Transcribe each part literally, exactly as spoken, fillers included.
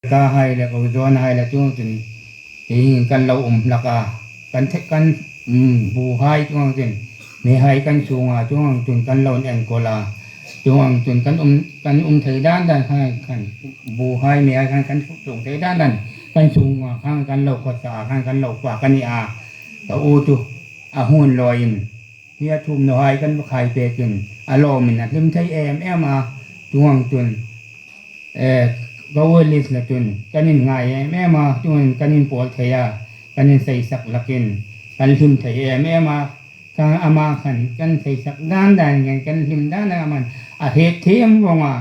Ka hai le, ko zon hai le, chuong chun, tieng kan lo um hlak a. Kan the, kan, um, bu hai chuong chun, mi hai kan sung a, chuong chun kan lo en ko la. Chuong chun kan um, kan um thei dan dan hai kan, bu hai mi hai kan, kan sung thei dan dan, kan sung a, kan, kan lo khawsa, kan, kan lo pa, kan ni a. Ka u chu, a hun lo in. Hi a thum no hai kan khai pekin, a lawmin a hlim thei em em a, chuong chun, eh, ka uelis na chun, kan inngai em em a, chuong kan inpawl thei a, kan inseisak lakin, kan hlim thei em em a, ka ama khan, kan seisak dan dan, kan, kan hlim dan dan a man, a hriet thiem vong a,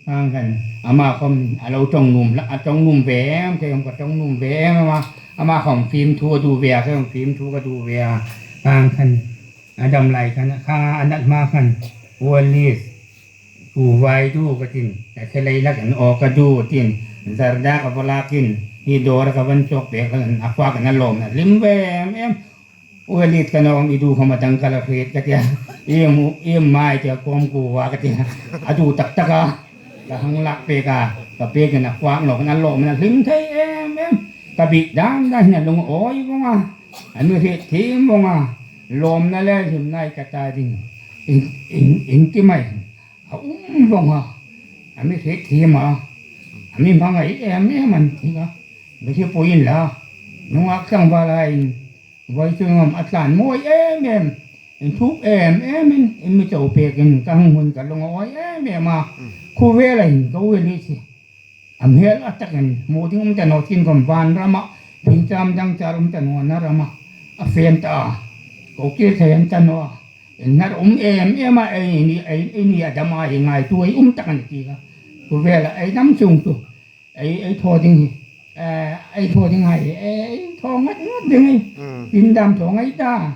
Khang khan, ama khom a lo ṭawng nuom la, a ṭawng nuom ve em, kei khom ka ṭawng nuom ve em, ama, ama khom fimthu a du ve a, kei khom fimthu ka du ve a. Khang khan, a dam lai khan, kha a nat hma khan, uelis, tu vai du ka tin, a khelei lak an aw ka du tin, zarda ka va lakin, hi dawr ka van chawk pek khan, a fak an a lawm na, hlim ve em em. Uelis ka nuom, i du khom a dang ka la hriet ka tia. Iem, iem mai tia kom ku va ka tia. A du tak tak a. Ka hang lak pek a. Ka pekin a fak nawk na lawm na hlim thei em em. Ka bik dan dan hin a lungawi vong a. A mi hriet thiem vong a. Lawmna le hlimna ei ka ta ding. In, in, in ti mai. A um vong a. A mi hriet thiem a. A mi hmangai em em an ti ka. Mi hriet poi inla. Nunghak tlangval a in. Vawisun ngam a tlan mawi em em, inthuk em em in, in mi chau pekin ka hang hun ka lungawi em em a. Mm. Khawvela hin ka uelis hi. A hmel a takin, hmu ding um ta naw tin khom van rama, thingcham dang char um ta naw na rama. A fen ta a. Ko kir thei an ta naw a. In hnar um em em a, ei ni, ei, ei ni a dam a hi ngaituo ei um tak a ni ti ka. Khawvela ei dam sung tu. Ei, ei thaw ding hi. Eh, ei thaw ding hai, ei thaw ngat ngat ding hi. Mm. Pindam thaw ngai ta.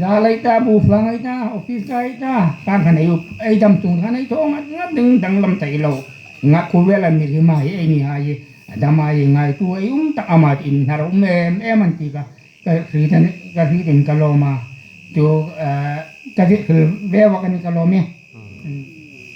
Za lai ta, bu fa ngai ta, office kai ta. Kan khan ei up, ei dam sung khan ei thaw ngat ngat ding danglam thei lo. Ngat khawvela mi hlim hai, ei ni hai. Dam hai ngaituo ei um tak a, ama in hnar um em em an ti ka. Ka hriet an, ka hriet an ka lawm a. Chu, eh, ka ti khil ve va ka ni ka lawm e. Mm.